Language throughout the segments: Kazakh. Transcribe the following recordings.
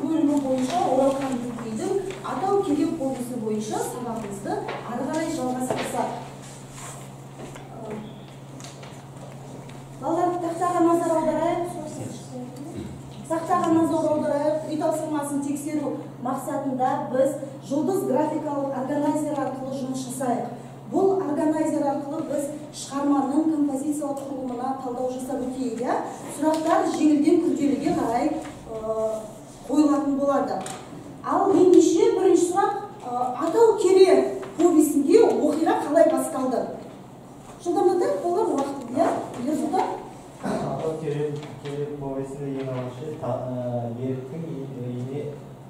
бөлімі бойынша Оралхан Бөкейдің «Атау керек» повесі бойынша сабағымызды ары қарай жалғастырсақ. Балалар, тақтаға назар аударайық. Тақтаға назар аударайық. Үй тапсырмасын тексеру мақсатында біз жұлдыз графикалық органайзер арқылы жұмыс жасайық. Бұл органайзер арқылы біз шығарманың композициялық құрылымына талдау жасап өтейік. Сұрақтар жеңілден күрделіге қарай қойылатын болады. Ал ендеше бірінші сұрақ, «Атау керек» повесінде оқиға қалай басталды? Жылдамдатайық, балалар, уақыт, иә? Ерсұлтан? «Атау керек» повесінде ең алғаш Еріктің үйіне,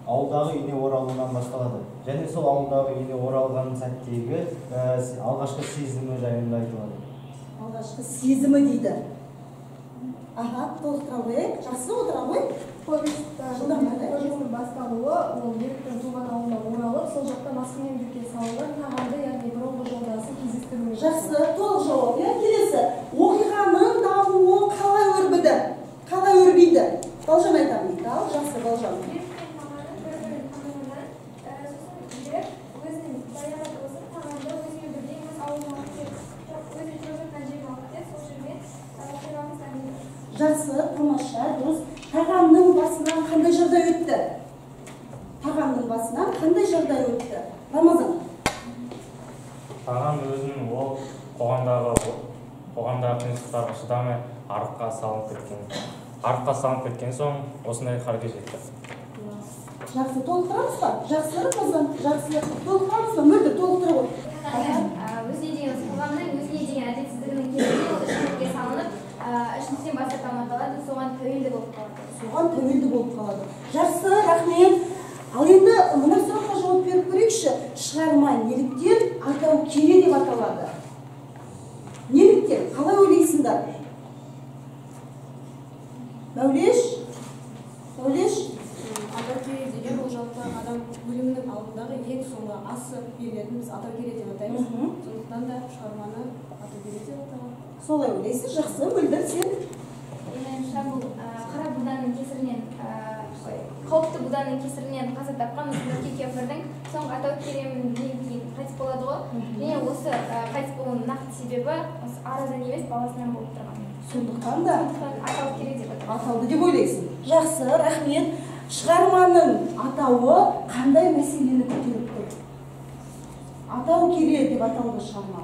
ауылдағы үйіне оралуынан басталады. Және сол ауылдағы үйіне оралған сәттегі алғашқы сезімі жайында айтылады. Алғашқы сезімі дейді. Аха, толықтыра қояйық. Жақсы, отыра ғой. Повестің басталуы, ол Еріктің туған ауылына оралып, сол жақта маскүнемдікке салынған Тағанды, яғни бұрынғы жолдасын кездестіруі. Жақсы, толық жауап. Келесі, оқиғаның дамуы қалай өрбіді? Қалай өрбиді? Балжан айтамын дейді. Ал, жақсы, Балжан. Жақсы, тамаша, дұрыс. Тағанның басынан қандай жағдай өтті? Тағанның басынан қандай жағдай өтті? Рамазан. Таған өзінің ол қоғамдағы қиыншылықтарға шыдамай арыққа салынып кеткен. Арыққа салынып кеткен соң осындай халге жетті. Жақсы, толықтырамыз ба? Жақсы, Рамазан, жақсы. Толықтырамыз ба? Мөлдір, толықтыра ғой. Өзіне деген қоғамның өзіне деген әділетсіздігінің кесірінен ол ішімдікке салынып, ішімдіктен бас тарта алмай қалады, соған тәуелді болып қалады. Соған тәуелді болып қалады. Жақсы, рахмет. Ал енді мына сұраққа жауап беріп көрейікші. Шығарма неліктен «Атау керек» деп аталады? Неліктен? Қалай ойлайсыңдар? Мәулеш? Мәулеш? «Атау керек» деген ол жалпы адам өлімінің алдындағы ең соңғы асы берілетін, біз «Атау керек» деп атаймыз. Сондықтан да шығарманы «Атау керек» деп аталады. Солай ойлайсыз, жақсы. Мөлдір, сен? Менің ойымша, бұл қара буданың кесірінен, қауіпті буданың кесірінен қаза тапқан Нұрке кемпірдің соңғы атау керемінен кейін қайтыс болады ғой. Және осы қайтыс болуының нақты себебі осы арадан емес, баласынан болып тұрған. Сондықтан да атау керек деп аталады. Аталды деп ойлайсың. Жақсы, рахмет. Шығарманың атауы қандай мәселені көтеріп тұр? «Атау керек» деп аталды шығарма.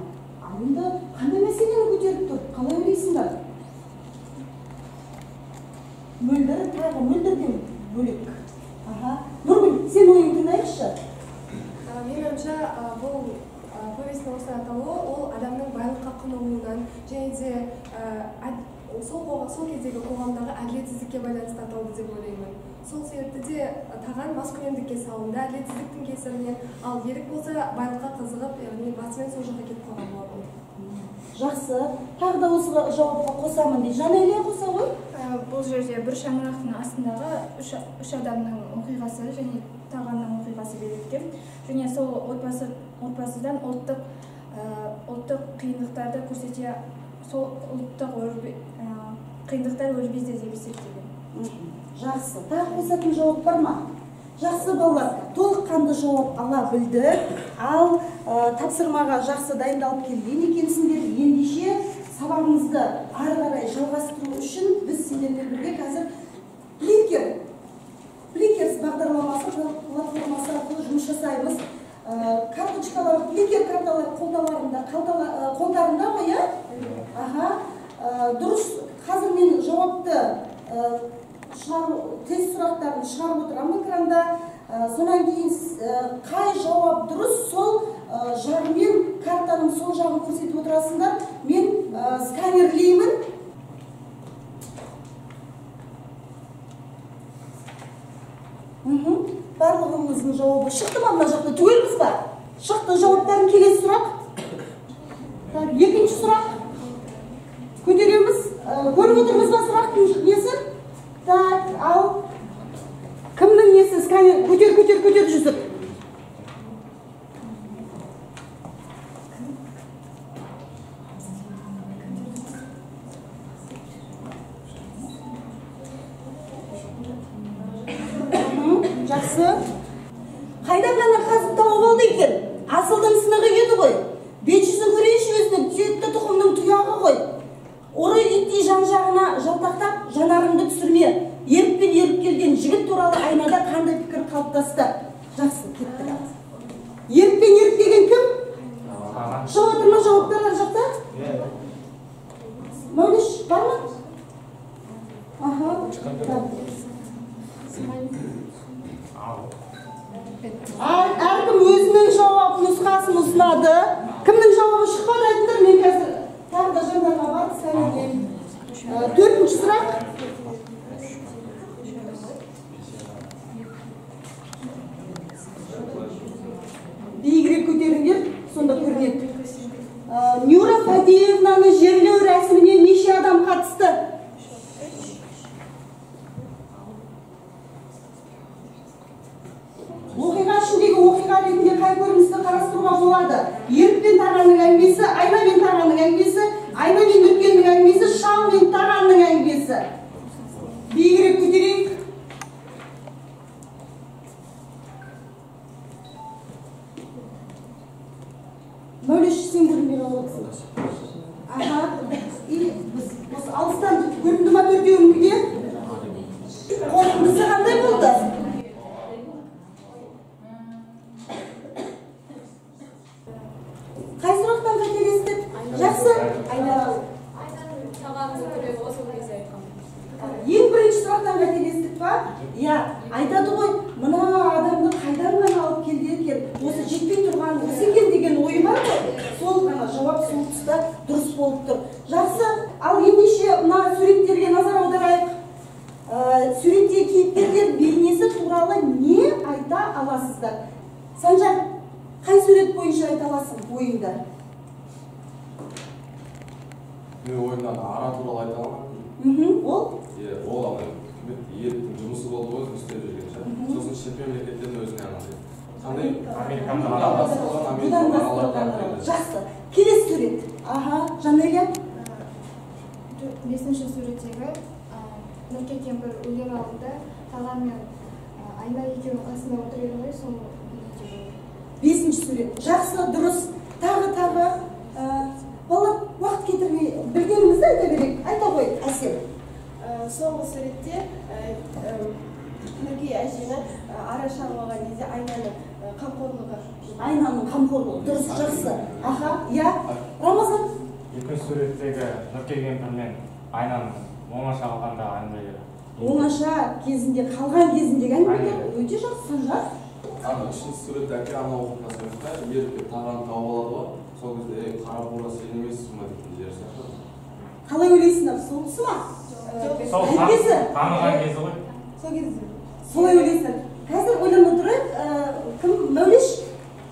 Ал енді қандай мәселені көтеріп тұр? Қалай ойлайсыңдар? Мөлдір, тағы Мөлдірден бөлек. Аха. Нұргүл, сен ойыңды тыңдайықшы. Менің ойымша, бұл повестің осылай аталуы, ол адамның байлыққа құнығуынан және де сол кездегі қоғамдағы әділетсіздікке байланысты аталды деп ойлаймын. Сол себепті де Таған маскүнемдікке салынды әділетсіздіктің кесірінен, ал Ерік болса байлыққа қызығып, яғни басымен сол жаққа кетіп қалған болатын. Жақсы, тағы да осы жауапқа қосамын дейді. Жанелия, қоса ғой. Бұл жерде бір шаңырақтың астындағы үш адамның оқиғасы және Тағанның оқиғасы берілген. Және сол отбасыдан ұлттық қиындықтарды көрсете, сол ұлттық қиындықтар өрбиді деп есептеген. Жақсы, тағы қосатын жауап бар ма? Жақсы, балалар, толыққанды жауап ала білдік. Ал тапсырмаға жақсы дайындалып келген екенсіңдер. Ендеше сабағымызды ары қарай жалғастыру үшін біз сендермен бірге қазір Plickers бағдарламасы платформасы арқылы жұмыс жасаймыз. Карточкалар, Plicker карталар қолдарында ғой, иә? Аха, дұрыс. Қазір мен жауапты тест сұрақтарын шығарып отырамын экранда. Сонан кейін қай жауап дұрыс, сол жағымен картаның сол жағын көрсетіп отырасыңдар. Мен сканерлеймін. Барлығымыздың жауабы шықты ма мына жақта? Түгелміз ба? Шықты жауаптарын. Келесі сұрақ. Так, екінші сұрақ. Көтереміз. Көріп отырмыз ба сұрақтың несі? Так, ал кімнің несі? Сканер көтер, көтер, көтер, Жүсіп. Жақсы. Қайдан ғана қазып тауып алды екен? Асылдың сынығы еді ғой. Бет жүзін көрейінші өзінің, түйетті тұқымның тұяғы ғой. Ұры иттей жан-жағына жалтақтап, жанарыңды түсірме. Ерікпен еріп келген жігіт туралы айнада қандай пікір қалыптасты? Жақсы, кеттік. Ерікпен еріп келген кім? Шығып отыр ма жауаптар ар жақта? Мәулеш, бар ма? Аха. Әркім өзінің жауап нұсқасын ұсынады. Кімнің жауабы шықпады айтыңдар, мен қазір тағы да жандарға барып сәлем. Төртінші сұрақ. Биігірек көтеріңдер, сонда көрінеді. Нюра Фадеевнаны жерлеу рәсіміне неше адам қатысты? Оқиға ішіндегі оқиға ретінде қай көріністі қарастыруға болады? Ерік пен Тағанның әңгімесі, Айна мен Тағанның әңгімесі, Айна мен Нүркеннің әңгімесі, Шал мен Тағанның әңгімесі. Биігірек көтерейік. Мәулеш, сен көрінбей қалып отырсың. Аха, и біз осы алыстан көрінді ма төртеуіңге? Қорытындысы қандай болды? Қай сұрақтан қателестік? Жақсы. Ең бірінші сұрақтан қателестік па? Иә, айтады ғой, мына адамды қайдан ғана алып келді екен, осы жетпей тұрған осы екен деген ой бар ғой. Сол ғана жауап сол тұста дұрыс болып тұр. Жақсы, ал ендеше мына суреттерге назар аударайық. Суретте кейіпкерлер бейнесі туралы не айта аласыздар? Санжар, қай сурет бойынша айта аласың ойыңды? Мен ойымнан ара туралы айта аламын. Ол? Ол ана еріктің жұмысы болды ғой, өзі істеп жүрген ше. Сосын шет мемлекеттердің өзіне анандай. Қандай Америкадан. Жақсы. Келесі сурет. Аха, Жанеля. Бесінші суреттегі Нұрке кемпір өлер алдында Таған мен Айна екеуінің қасында отыр еді ғой, сол. Бесінші сурет. Жақсы, дұрыс. Тағы балалар, уақыт кетірмей білгенімізді айта берейік. Айта ғой, Әсем. Соңғы суретте Нұрке әжені ара шағып кезде Айнаның қамқорлығы. Айнаның қамқорлығы. Дұрыс, жақсы. Аха, иә. Рамазан. Екінші суреттегі Нұрке кемпір мен Айнаның оңаша қалғандағы әңгімелері. Оңаша кезінде, қалған кезіндегі әңгімелер өте жақсы, Санжар. Ана үшінші суретте әке ана оқиғасы бойынша Ерікке Тағаны тауып алады ғой. Сол кезде қара бура сен емессің ба дейтін жер сияқты. Қалай ойлайсыңдар, сол кісі ма? Сол таныған кезі ғой. Сол кезде. Солай ойлайсыңдар. Қазір ойлана тұрайық, кім, Мәулеш?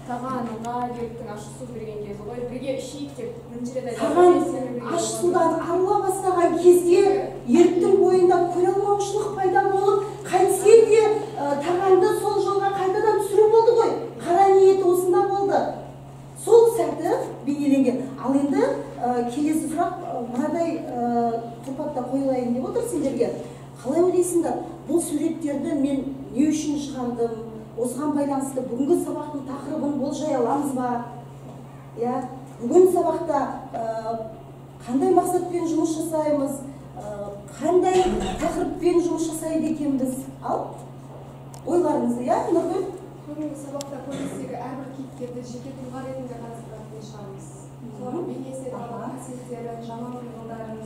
Тағанға Еріктің ащы су берген кезі ғой. Бірге ішейік деп бірінші рет айтады. Таған ащы судан арыла бастаған кезде Еріктің бойында көре алмаушылық пайда болып, қайтсе де Тағанды сол жолға қайтадан түсіру болды ғой. Қара ниеті осында болды. Сол сәті бейнеленген. Ал енді келесі сұрақ мынадай тұрпатта қойылайын деп отыр сендерге. Қалай ойлайсыңдар, бұл суреттерді мен не үшін шығардым? Осыған байланысты бүгінгі сабақтың тақырыбын болжай аламыз ба? Иә, бүгін сабақта қандай мақсатпен жұмыс жасаймыз, қандай тақырыппен жұмыс жасайды екенбіз? Ал, ойларыңызды, иә, Нұргүл? Бүгінгі сабақта повестегі әрбір кейіпкерді жеке тұлға ретінде қарастыратын шығармыз. Солардың бейнесі, қасиеттерін, жаман пиғылдарын.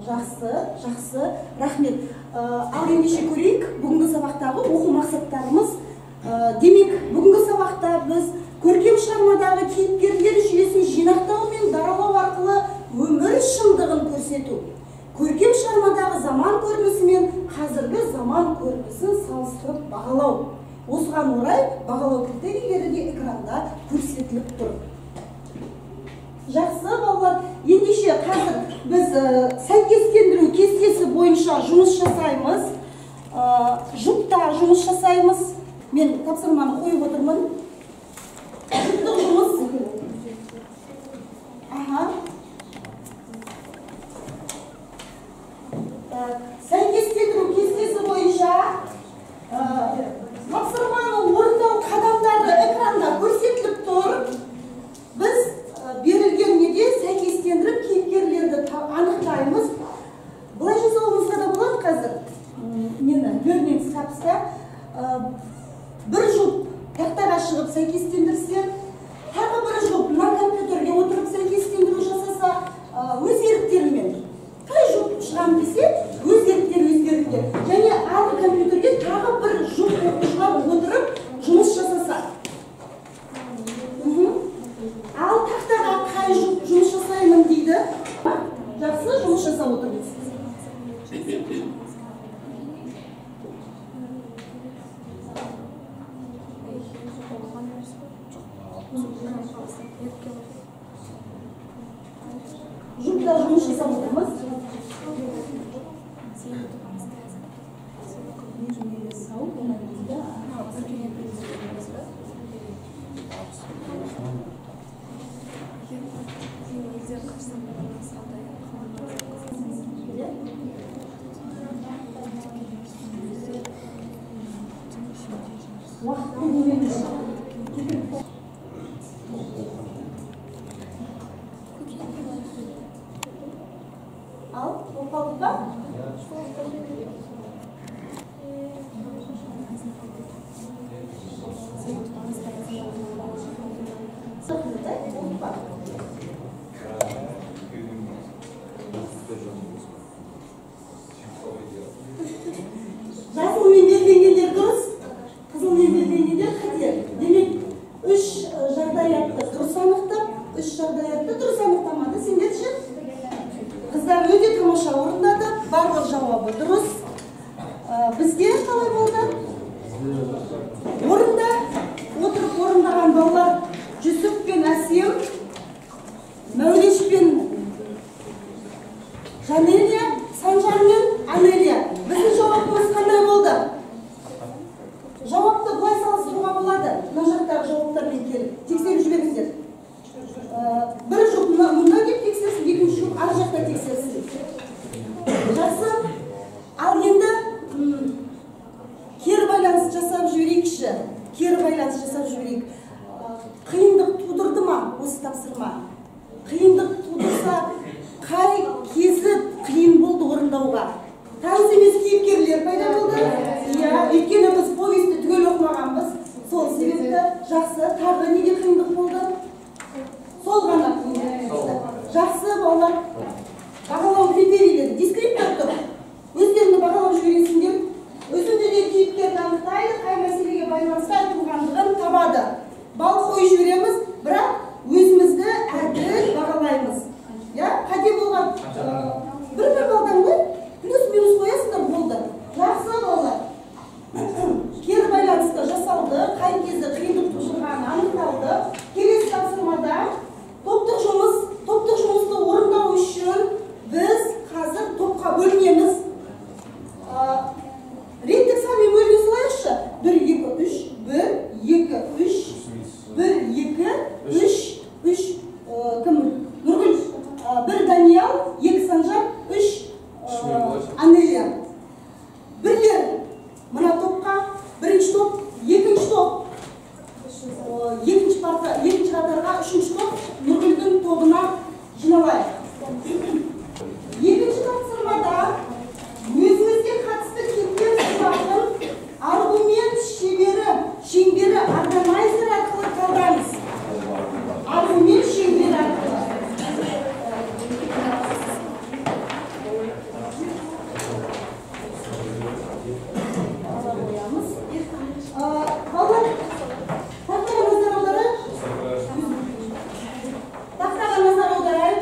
Жақсы, жақсы, рахмет. Ал ендеше көрейік, бүгінгі сабақтағы оқу мақсаттарымыз. Демек, бүгінгі сабақта біз көркем шығармадағы кейіпкерлер жүйесін жинақтау мен даралау арқылы өмір шындығын көрсету, көркем шығармадағы заман көрінісі мен қазіргі заман көрінісін салыстырып бағалау. Осыған орай бағалау критерийлері де экранда көрсетіліп тұр. Жақсы, балалар, ендеше қазір біз сәйкестендіру кестесі бойынша жұмыс жасаймыз, жұпта жұмыс жасаймыз. Мен тапсырманы қойып отырмын. Жұптық жұмыс. Аха. Сәйкестендіру кестесі бойынша тапсырма Бір жұп тақтаға шығып сәйкестендірсе, тағы бір жұп мына компьютерге отырып сәйкестендіру жасаса, өз еріктерімен. Қай жұп шығам десе, өз еріктері өздерінде. Және арғы компьютерге тағы бір жұп оқушылар отырып жұмыс жасаса. Ал тақтаға қай жұп жұмыс жасаймын дейді. Жақсы, жұмыс жасап отырмыз. Жұпта жұмыс жасап отырмыз. Ал, болып қалдық па? Жасылмен белгіленгендер дұрыс, қызылмен белгіленгендер қате. Демек, үш жағдаятты дұрыс анықтап, үш жағдаятты дұрыс анықтамады. Сендер ше? Қыздар өте тамаша орындады, барлық жауабы дұрыс. Бізде қалай болды? Орында отырып орындаған балалар Жүсіп пен Әсем, Мәулеш пен Жанелия, Санжар мен Анелия. Біздің жауабымыз қандай болды? Жауапты былай салыстыруға болады. Мына жақтағы жауаптармен келіп тексеріп жіберіңіздер. Бір жұп мұнда келіп тексерсін, екінші жұп ар жақта тексерсін. Жақсы. Ал енді кері байланыс жасап жіберейікші. Кері байланыс жасап жіберейік. Қиындық тудырды ма осы тапсырма? Қиындық тудырса, қай кезі қиын болды орындауға? Таныс емес кейіпкерлер пайда болды. Иә, өйткені біз повесті түгел оқымағанбыз. Сол себепті жақсы. Тағы неге қиындық болды? Сол ғана қиындық болды. Жақсы, балалар. Бағалау критерийлері. Дескриптор тұр. Өздеріңді бағалап жібересіңдер. Үзіндіде кейіпкерді анықтайды, қай мәселеге байланысты айтылғандығын табады. Бал қойып жібереміз, бірақ өзімізді әділ бағалаймыз. Иә, қате болған бір-бір балдан ғой, плюс-минус қоясыңдар, болды. Жақсы, балалар. Кері байланысты жасалды, қай кезде қиындық тудырғаны анықталды. Келесі тапсырмада топтық жұмыс, топтық жұмысты орындау үшін біз қазір топқа бөлінеміз. Реттік санмен бөліне салайықшы. 1, 2, 3, 1, 2, 3, 1, 2, 3, 3, кім? Нұргүл, 1 Даниял, 2 Санжар, 3 Анелия. Бірлер мына топқа, бірінші топ, екінші топ, екінші парта, екінші қатарға, үшінші топ Нұргүлдің тобына жиналайық. Екінші тапсырмада өзіңізге қатысты кеткен сұрағын аргумент шеңбері органайзер арқылы талдаңыз. Аргумент шеңбері арқылы. Ала қоямыз. Балалар, тақтаға назар аударайық. Тақтаға назар аударайық.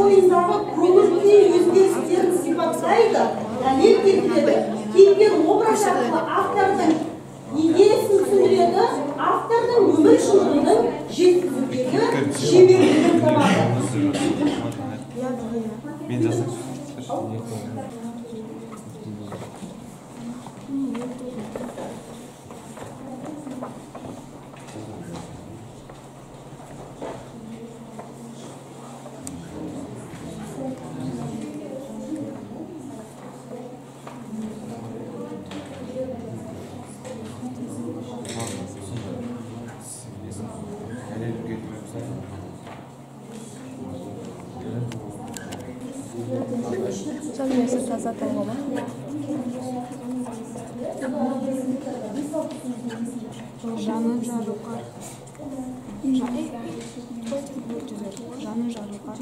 бойындағы көңіл күй өзгерістерін сипаттайды, дәлел келтіреді. Кейіпкер образ арқылы автордың идеясын түсіндіреді, автордың өмір шындығын жеткізудегі шеберлігін табады. Мен жасайын. Таза тұлға ма? Жаны жарылқар. Жаны жарылқар.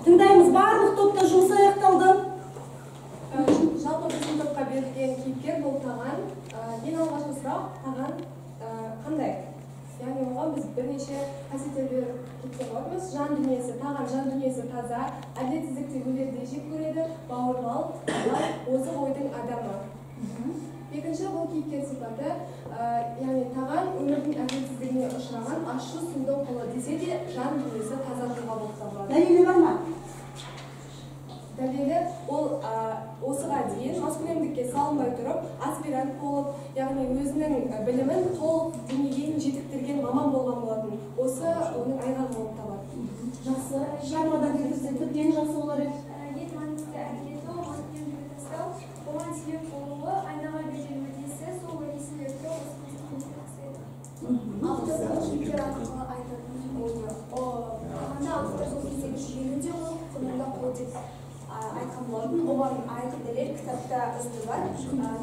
Тыңдаймыз, барлық топта жұмыс аяқталды. Жалпы біздің топқа берілген кейіпкер бұл Таған. Ең алғашқы сұрақ, Таған қандай? Яғни оған біз бірнеше қасиеттер беріп кеткен болатынбыз. Жан дүниесі, Таған жан дүниесі таза, әділетсіздікті өлердей жек көреді, бауырмал, адал, озық ойдың адамы. Екінші бұл кейіпкер сипаты, яғни Таған өмірдің әділетсіздігіне ұшыраған ащы судың құлы десе де жан дүниесі таза тұлға болып табылады. Дәлелі бар ма? Дәлелі ол осыға дейін маскүнемдікке салынбай тұрып, аспирант болып, яғни өзінің білімін толық деңгейін жетіктірген маман болған болатын. Осы оның айғағы болып табылады. Жақсы, шығармадан көрсетіп, ең жақсы болар еді. Ең маңызды әділеті ол маскүнемдікті тастау, оған себеп болуы, айнаға берген уәдесі, сол уәде себепті осы маскүнемдікті тастайды. Автордың кейіпкер арқылы айтатын ойы. Тағанда автор сол кездегі жүйені де құл, құнын да құл деп айтқан болатын. Оған айқын дәлел кітапта үзінді бар.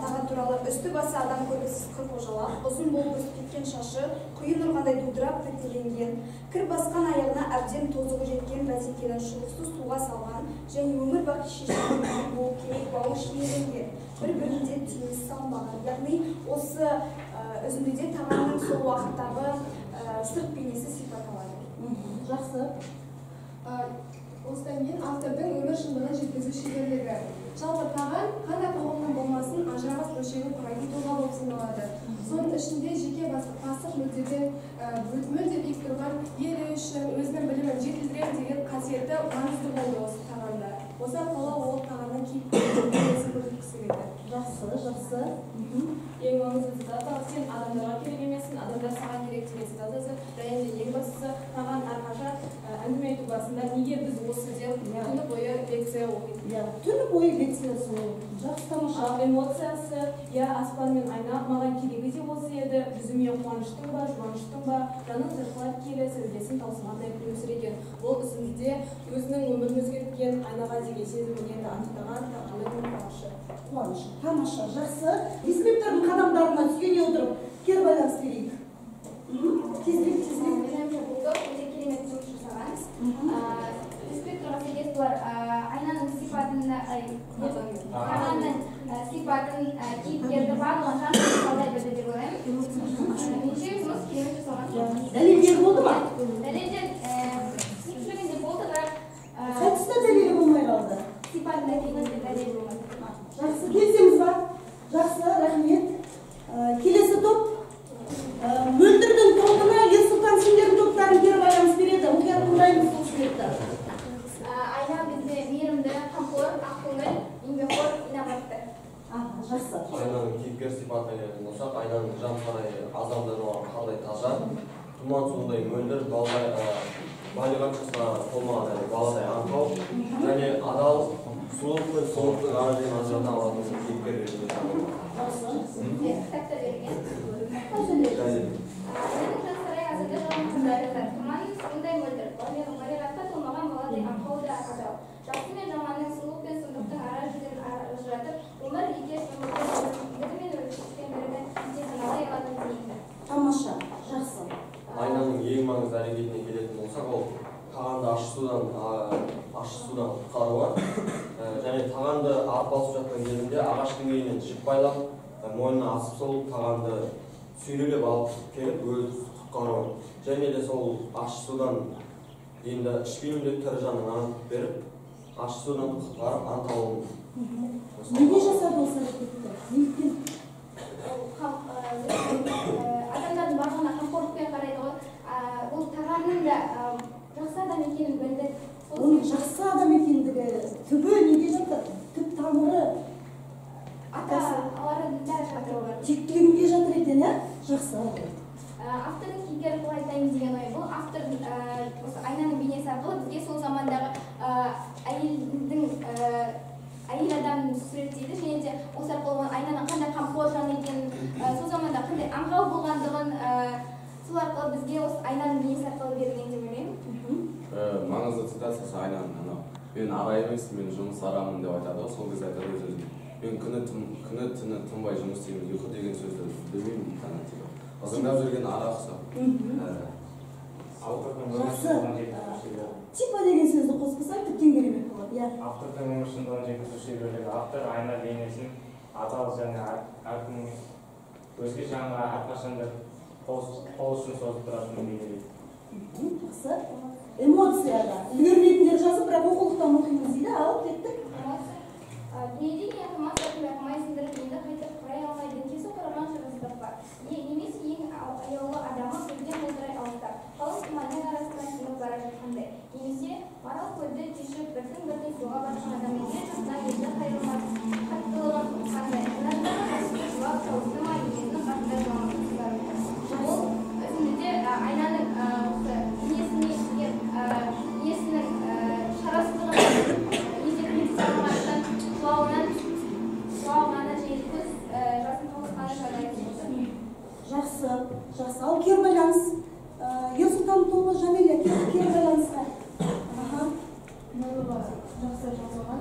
Таған туралы үсті басы адам көргісіз қырқожалақ, ұзын болып өсіп кеткен шашы, құйын ұрғандай дудырап тіктелінген, кір басқан аяғына әбден тозығы жеткен бәтеңкені шұлықсыз суға салған және өмір бақи шешілмеген болып керек бауы шиеленген, бір-бірінде теңіз салынбаған. Яғни осы үзіндіде Тағанның сол уақыттағы сырт бейнесі сипатталады. Жақсы. Осыдан кейін автордың өмір шындығын жеткізу шеберлігі. Жалпы Таған қандай қоғамның болмасын ажырамас бөлшегін құрайтын тұлға болып саналады. Соның ішінде жеке пасық мүддеден мүлде биік тұрған елі үшін өзінің білімін жетілдірем деген қасиеті маңызды болды осы Тағанда. Осы арқылы ол Тағанның кейіпкерін көрсеткісі келді. Жақсы, жақсы. Ең маңызды цитата: сен адамдарға керек емессің, адамдар саған керек деген цитатасы. Және де ең бастысы, Таған әрқашан әңгіме айту барысында неге біз осы деп түні бойы лекция оқиды. Түні бойы лекция оқиды. Жақсы, тамаша. Эмоциясы, я аспан мен айна, маған керегі де осы еді, жүзіме қуаныштың ба, жұбаныштың ба, жанын сырқылап келі, сәулесін таусылғандай күлімсіреген. Бұл үзіндіде өзінің өмірін өзгерткен, айнаға деген сезімін енді анықтаған Тағанның қуанышы. Қуанышы, тамаша, жақсы. Дескриптордың қадамдарына сүйене отырып, кері байланыс берейік. Тезірек, тезірек. Меніңше бұл топ өте керемет жұмыс жасаған. Дескрипторға сәйкес бұлар айнаның сипатын, Тағанның сипатын, кейіпкерді барлығын жан-жақты талдай білді деп ойлаймын. Меніңше жұмыс керемет жасалған. Дәлелдері болды ма? Дәлелдер түсініксіздігінде болды, бірақ қай тұста дәлелі болмай қалды? Сипатында келгенде дәлел болмады. Жақсы, келісеміз ба? Жақсы, рахмет. Келесі топ Мөлдірдің тобына Ерсұлтан, сендердің топтарың кері байланыс береді. Мұқият тыңдаймыз сол себепті. Айна бізде мейірімді, қамқор, ақкөңіл, еңбекқор, инабатты. Жақсы. Айнаның кейіпкер сипатына келетін болсақ, айнаның жан сарайы азанда жауған қандай таза, тұман суындай мөлдір, балиғат жасына толмаған және баладай аңқау, және адал, сұлулық пен сұлулықтың ара жігін ажырата алатын кейіпкер ретінде танылады. Кітапта берілген. Айнаның жан сарайы азанда жауған қандай таза, тұман суындай мөлдір, балиғатқа толмаған баладай аңқау да адал. Жақсы мен жаманның, сұлулық пен сұмдықтың ара жігін ажыратып, өмір екеш өмірді мен өлшемдерді саналай алатын зейінді. Тамаша, жақсы. Айнаның ең маңызды әрекетіне келетін болсақ, ол Тағанды ащы судан құтқаруы және Тағанды арпалысып жатқан кезінде ағаш діңгегінен жіп байлап, мойнына асып салып, Тағанды сүйрелеп алып келіп өз құтқаруы. Және де сол ащы судан енді ішпеймін деп тірі жанын ант беріп, ащы судан құтқарып ант алуын. Неге жасады осы әрекетті? Неліктен? Адамдардың барлығына қамқорлықпен қарайды ғой. Ол Тағанның да жақсы адам екенін білді. Оның жақсы адам екендігі түбі неде жатыр? Түп тамыры ата-аналарында жатыр. Тектілігінде жатыр екен, ә? Жақсы. Автордың кейіпкері арқылы айтайын деген ой. Бұл автор осы Айнаның бейнесі арқылы бізге сол замандағы әйелдің әйел адамын суреттейді, және де осы арқылы Айнаның қандай қамқор жан екенін, сол заманда қандай аңғал болғандығын сол арқылы бізге осы Айнаның бейнесі арқылы берілген деп ойлаймын. Маңызды цитатасы Айнаның анау. Мен ара емеспін, мен жұмыс арамын деп айтады ғой, сол кезде айтады өз өзіне. Мен күні түні тынбай жұмыс істеймін, ұйқы деген сөзді білмеймін дейді ана типа. Ызыңдап жүрген ара ұқсап. Жақсы. Типа деген сөзді қоспасаң тіптен керемет болады. Иә. Автордың өмір шындығын жеткізу шеберлігі. Автор Айна бейнесін адал және әркімнің өзге жанға әрқашанда қол ұшын созып тұратынын бейнелейді. Жақсы. Эмоцияда үлгермейтіндер жазып, бірақ оқулықтан оқимыз дейді. Ал кеттік. Дүниеде ең қымбат затын байқамай сындырып, енді қайтып құрай алмайды. Кесу құраған шарасы таппа. Немесе ең аяулы адамы көзден бұлдырай алыстап, қалың тұманның арасынан сынып бара жатқандай. Немесе марал көлді кешіп, біртін-біртін суға батқан адам егер жұртына енді қайырылмас қаттылығын ұққандай. Жанарындағы жасты жылап тауысты ма, енесінің қасында жыламақ. Бұл үзіндіде Айнаның осы енесіне деген енесінің шарасыздығын есепке алмағандықтан жылауынан және көз жасын тауысқаны жайлы айтып отыр. Жақсы, жақсы. Ал кері байланыс. Ерсұлтан тобы, Жамиля, кері байланысқа. Барлығы жақсы жазылған.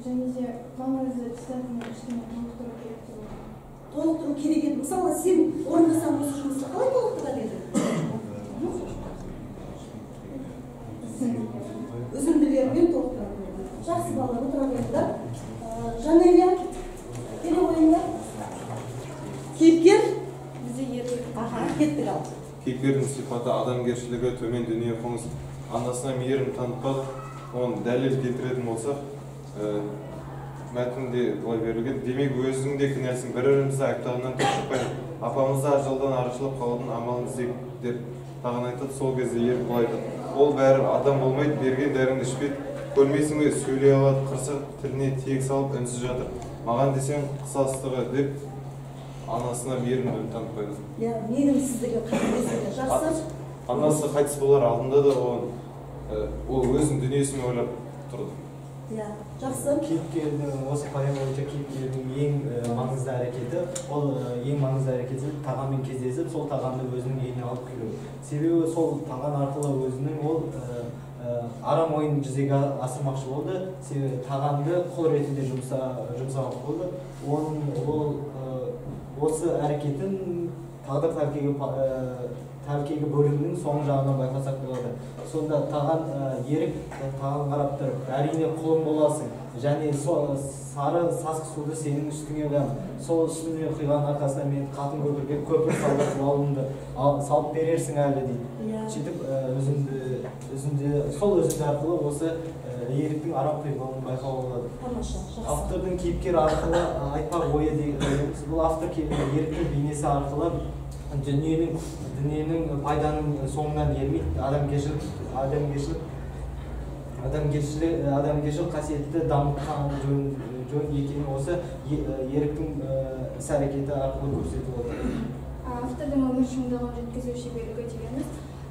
Және де маңызды цитатаны кішкене толықтыру керек деп ойлаймын. Толықтыру керек еді. Мысалы, сен орындасаң осы жұмысты қалай толықтырар едің? Үзінділермен толықтыратын едің. Жақсы, балалар, отыра қойыңдар. Жанелия, келе қойыңдар. Кейіпкер? Бізде Ерік. Аха, кеттік ал. Кейіпкердің сипаты адамгершілігі төмен, дүние қоңыз, анасына мейірім танытпады. Оны дәлел келтіретін болсақ, мәтінде былай берілген. Демек, өзің де кінәлісің, бір-бірімізді айыптағаннан түк шықпайды. Апамызды ажалдан арашалап қалудың амалын іздейік деп Таған айтады. Сол кезде Ерік былай айтады. Ол бәрі адам болмайды, берген дәріңді ішпейді. Көрмейсің бе, сөйлей алады, қырсық тіліне тиек салып үнсіз жатыр. Маған десең қысастығы деп анасына мейірімділік танытпайды. Иә, мейірімсіздігі, қатыгездігі. Жақсы. Анасы қайтыс болар алдында да ол өзінің дүниесін ойлап тұрды. Иә, жақсы. Кейіпкердің осы поэма бойынша кейіпкердің ең маңызды әрекеті, ол ең маңызды әрекеті Тағанмен кездесіп, сол Тағанды өзінің үйіне алып келу. Себебі сол Таған арқылы өзінің ол арам ойын жүзеге асырмақшы болды. Себебі Тағанды құл ретінде жұмсамақ болды. Ол осы әрекетін тағдыр тәлкегі бөлімінің соң жағынан байқасақ болады. Сонда Таған Ерік Таған қарап тұрып, әрине құлым боласың, және сары сасық суды сенің үстіңе құямын. Сол үстіңе құйған арқасында мен қатын көпірге көпір салдырып алуымды салып берерсің әлі дейді. Сөйтіп сол үзінді арқылы осы Еріктің арам пиғылын байқауға болады. Тамаша, жақсы. Автордың кейіпкер арқылы айтпақ ойы дегеніміз, бұл автор Еріктің бейнесі арқылы дүниенің пайданың соңынан ермейді, адамгершілік қасиетті дамытқан жөн екенін осы Еріктің іс әрекеті арқылы көрсетіп отыр. Автордың өмір шындығын жеткізу шеберлігі дегеніміз,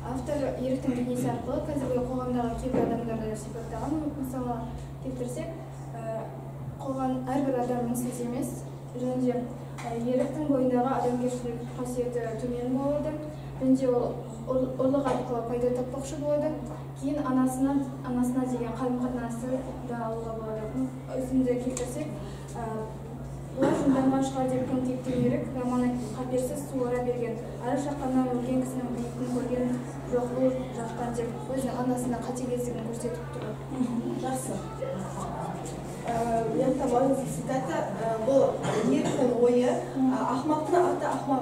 автор Еріктің бейнесі арқылы қазіргі қоғамдағы кейбір адамдарды сипаттаған. Мысалы келтірсек, қоғам әрбір адам мінсіз емес, және де Еріктің бойындағы адамгершілік қасиеті төмен болады, және де ол ұрлық арқылы пайда таппақшы болады. Кейін анасына деген қарым-қатынасы да алуға болады. Үзінді келтірсек, бұлар жынданған шығар деп күңк еткен Ерік романы қаперсіз суыра берген. Ары шаққаннан өлген кісінің бейітін көрген жоқ бұл жақтан деп өзінің анасына қатыгездігін көрсетіп тұр. Жақсы. Маңызды цитата бұл Еріктің ойы. Ақмақтың аты ақмақ,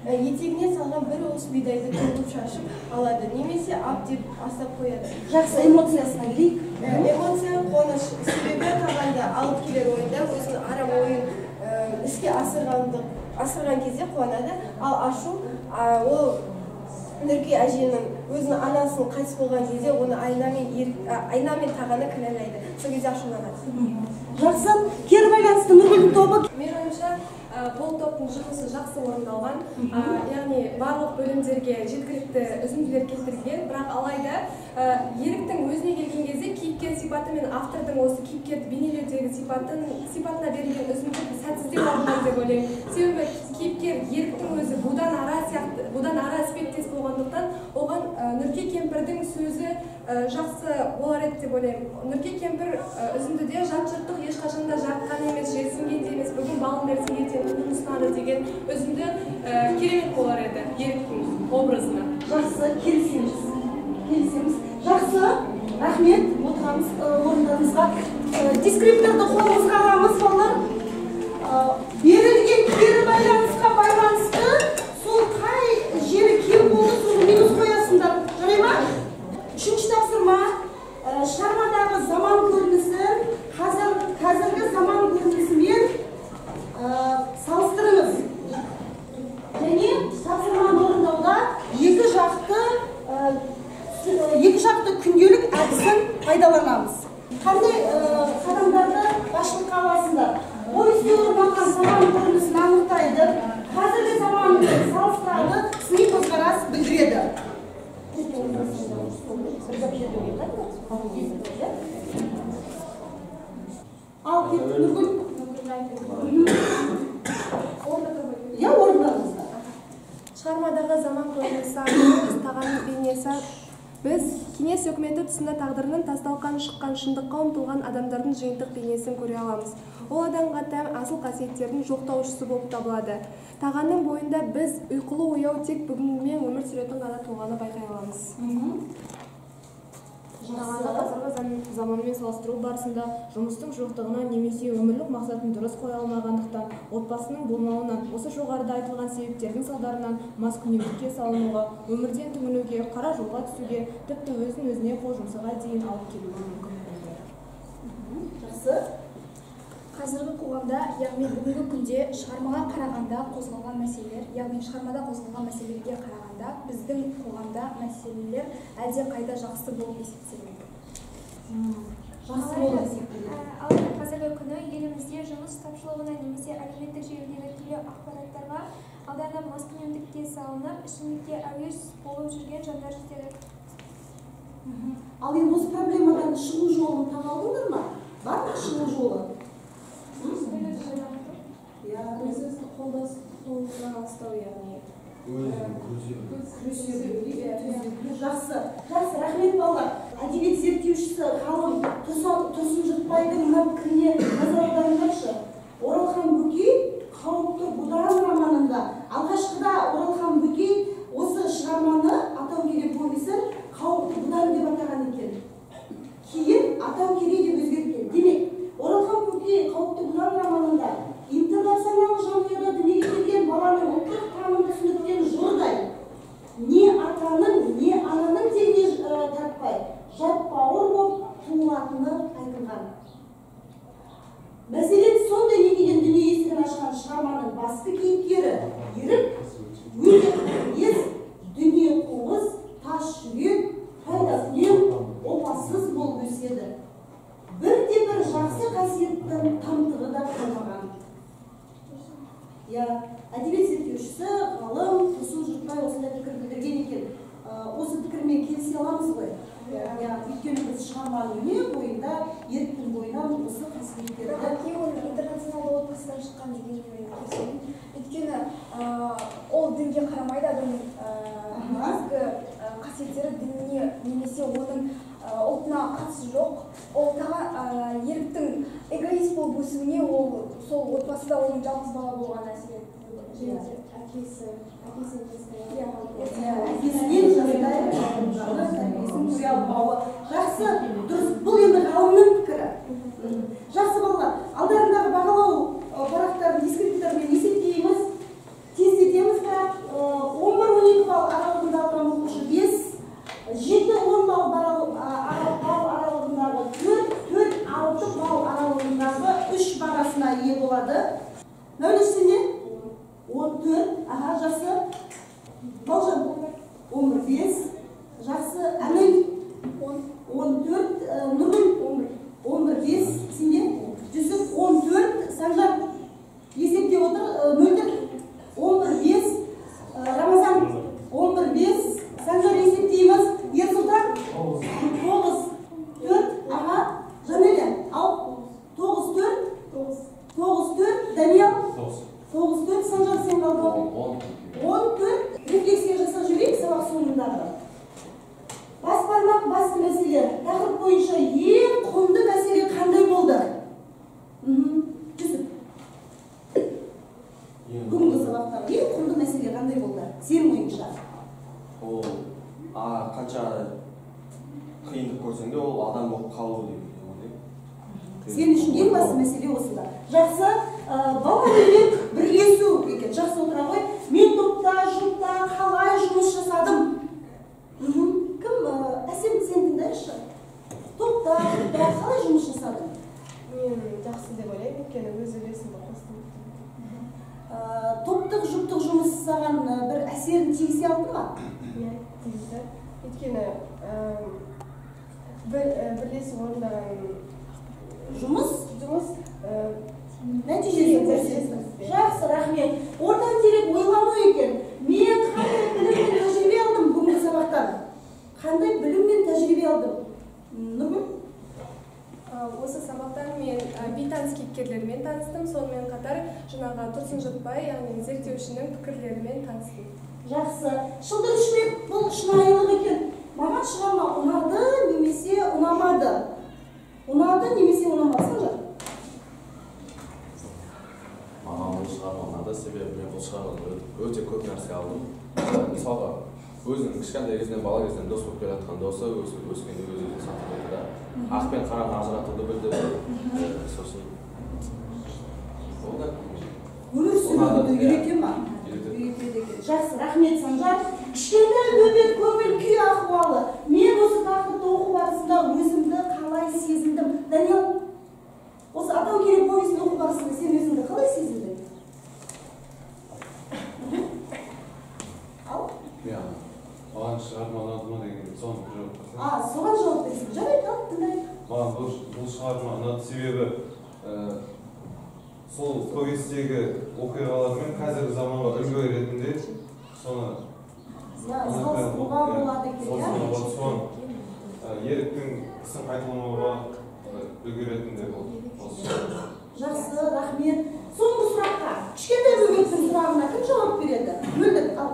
етегіне салған бір уыс бидайды төгіп шашып алады, немесе ап деп асап қояды. Жақсы, эмоциясына келейік. Эмоция қуаныш, себебі Тағанды алып келер ойында өзінің арам ойын іске асырған кезде қуанады. Ал ашу ол Нұрке әженің өзінің анасының қайтыс болған кезде оны Айна мен Тағаны кінәлайды. Сол кезде ашуланады. Жақсы, кері байланысты Нұргүлдің тобы. Менің ойымша, бұл топтың жұмысы жақсы орындалған. Яғни барлық бөлімдерге жеткілікті үзінділер келтірілген, бірақ алайда Еріктің өзіне келген кезде кейіпкер сипаты мен автордың осы кейіпкерді бейнелеудегі сипатына берілген үзінді сәтсіздеу алынған деп ойлаймын. Себебі кейіпкер Еріктің өзі будан ара іспеттес болғандықтан оған Нұрке кемпірдің сөзі жақсы болар еді деп ойлаймын. Нұрке кемпір үзіндіде жат жұрттық ешқашан да жарытқан емес, жерсінген де емес, бүгін балын берсең ертең түнін ұсынады деген үзінді керемет болар еді Еріктің образына. Жақсы, келісеміз. Келісеміз. Жақсы, рахмет, отырамыз орындарымызға. Дескрипторды қолымызға аламыз, балалар. Берілген кері байланысқа байланысты сол қай жері кем болды, соны минус қоясыңдар. Жарай ма? Үшінші тапсырма, шығармадағы заман көрінісін қазіргі заман көрінісімен салыстырыңыз. Және тапсырманы орындауда екі жақты күнделік әдісін пайдаланамыз. Қандай қадамдарды басшылыққа аласыңдар? Повесте орын алған заман көрінісін анықтайды, қазіргі заманмен салыстырады, сыни көзқарас білдіреді. Ал кеттік, Нұргүл. Иә, орындарыңызда. Шығармадағы заман көрінісі арқылы Тағанның бейнесі біз кеңес өкіметі тұсында тағдырының тасталқан шыққан шындыққа ұмтылған адамдардың жиынтық бейнесін көре аламыз. Ол адамға тән асыл қасиеттердің жоқтаушысы болып табылады. Тағанның бойында біз ұйқылы ояу тек бүгінмен өмір сүретін ғана тұлғаны байқай аламыз. Тағанды қазіргі заманмен салыстыру барысында жұмыстың жоқтығынан немесе өмірлік мақсатын дұрыс қоя алмағандықтан, отбасының болмауынан, осы жоғарыда айтылған себептердің салдарынан маскүнемдікке салынуға, өмірден түңілуге, қара жолға түсуге, тіпті өзін өзіне қол жұмсауға дейін алып келуі мүмкін болды. Жақсы. Қазіргі қоғамда, яғни бүгінгі күнде шығармаға қарағанда қозғалған мәселелер, яғни шығармада қозғалған мәселелерге қарағанда біздің қоғамда мәселелер әлде қайда жақсы болып есептеледі. Жақсы болып есептеледі. Алайда қазіргі күні елімізде жұмыс тапшылығына немесе әлеуметтік желідегі түрлі ақпараттарға алданып маскүнемдікке салынып, ішімдікке әуес болып жүрген жандар жетеді. Ал енді осы проблемадан шығу жолын таба алдыңдар ма? Бар ма шығу жолы? Өзіңізді қолға ұстау, яғни Жақсы, жақсы, рахмет балалар. Әдебиет зерттеушісі ғалым Тұрсын Жұртбайдың мына пікіріне назар аударыңдаршы. Оралхан Бөкей «Қауіпті будан» романында алғашқыда Оралхан Бөкей осы шығарманы Атау Керей повесін «Қауіпті будан» деп атаған екен. Кейін Атау Керей деп өзгерткен. Демек, Оралхан Бөкей «Қауіпті будан» романында интернационал жанұяда дүниеге келген баланың ұлттық таным түсініктен жұрдай, не атаның, не ананың тегіне тартпай, жат бауыр болып туылатыны айтылған. Мәселен, сондай некеден дүние есігін ашқан шығарманың басты кейіпкері Ерік өте қатыгез, дүние қоңыз, тас жүрек, пайдакүнем, опасыз болып өседі. Бірде бір жақсы қасиеттің тамтығы да қалмаған. Иә, әдебиет зерттеушісі ғалым Тұрсын Жұртбай осындай пікір білдірген екен. Осы пікірмен келісе аламыз ғой. Иә, өйткені біз шығарманың не бойында, Еріктің бойынан осы қасиеттерді. Бірақ оның интернационалды отбасыдан шыққан дегенге мен келісемін. Өйткені ол дінге қарамайды, адамның негізгі қасиеттері дініне немесе оның ұлтына қатысы жоқ. Ол Еріктің эгоист болып өсуіне ол сол отбасыда оның жалғыз бала болғаны әсер етті. Әкесінен жастай тәрбиесін көре алмауы. Жақсы, дұрыс. Бұл енді ғалымның пікірі. Аха, жақсы. Балжан 11,5. Жақсы. Әнел 14. Нұргүл 11,5. Сенде? Жүсіп 14. Санжар есептеп отыр. Мөлдір 11,5. Рамазан 11,5. Санжар есептейміз. Ерсұлтан 9,4. Аха. Жанеля ал 9,4. 9,4. Даниял 9,4. Санжар сен қалдың. 14. Рефлексия жасап жіберейік сабақ соңындағы. Бас бармақ басты мәселе. Тақырып бойынша ең құнды мәселе қандай болды? Жүсіп. Бүгінгі сабақтағы ең құнды мәселе қандай болды? Сенің ойыңша? Ол қанша қиындық көрсең де ол адам болып қалу деп ойлаймын. Сен үшін ең басты мәселе осында. Жақсы, бала-бөбек бірлесу екен. Жақсы, отыра ғой. Мен топта, жұпта қалай жұмыс жасадым? Кім? Әсем, сен тыңдайықшы. Топта, жұпта қалай жұмыс жасадың? Мен жақсы деп ойлаймын, өйткені өз үлесімді қостым. Топтық, жұптық жұмыс саған бір әсерін тигізе алды ма? Иә, тигізді. Өйткені бірлесіп орындаған жұмыс нәтижесін көрсетті. Жақсы, рахмет. Орта интеллект ойлану екен. Мен қандай білім мен тәжірибе алдым бүгінгі сабақтан? Қандай білім мен тәжірибе алдым? Нұргүл? Осы сабақтан мен бейтаныс кейіпкерлермен таныстым, сонымен қатар жаңағы Тұрсын Жұртбай, яғни зерттеушінің пікірлерімен таныстым. Жақсы. Шылдыр шүмек бұл шынайылық екен. Маған шығарма ұнады немесе ұнамады? Ұнады немесе ұнамады? Санжар? Маған бұл шығарма ұнады, себебі мен бұл шығармадан өте көп нәрсе алдым. Мысалға, өзінің кішкентай кезінен, бала кезінен дос болып келе жатқан досы өскенде өз өзін сатып алды да, ақ пен қараны ажыратуды білді. Сосын болды. Өмір сүруді үйрете ма? Үйретеді екен. Жақсы, рахмет, Санжар. Кішкентай бөбек көңіл күй ахуалы. Мен осы тақырыпты оқу барысында өзімді қалай сезіндім? Даниял, осы Атау керек повесін оқу барысында сен өзіңді қалай сезіндің? Ал? Иә, маған шығарма ұнады ма деген соны жауап берсем. Соған жауап берсем. Жарайды, ал, тыңдайық. Маған бұл шығарма ұнады, себебі сол повестегі оқиғалармен қазіргі заманға үлгі ретінде соны салыстыруға болады екен, иә? Соны Еріктің ісін қайталамауға үлгі ретінде болды. Жақсы, рахмет. Соңғы сұраққа, кішкентай бөбектің сұрағына кім жауап береді? Мөлдір, ал.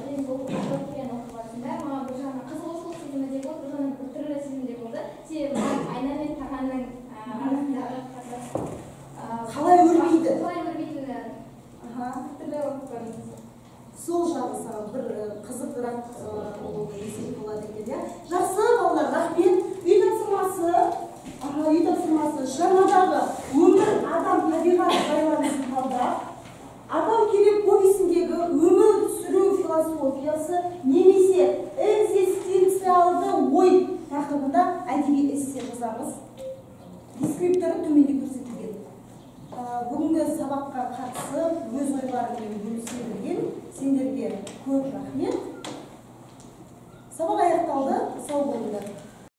Мен бұл Атау оқу барысында маған бір жағынан қызығушылық сезімі де болды, бір жағынан біртүрлі сезім де болды. Себебі маған Айна мен Тағанның арасындағы қатынас қалай өрбиді? Қалай өрбитіні түрлі оқып көрдім. Сол жағы саған бір қызығырақ болды десек болады екен, иә? Жақсы, балалар, рахмет. Үй тапсырмасы, үй тапсырмасы шығармадағы өмір, адам, табиғат байланысын талдап, Атау керек повесіндегі өмір сүру философиясы немесе экзистенциалды ой тақырыбында әдеби эссе жазамыз. Дескрипторы төменде көрсетілген. Бүгінгі сабаққа қатысып, өз ойларыңмен бөлісе білген сендерге көп рахмет. Сабақ аяқталды. Сау болыңдар.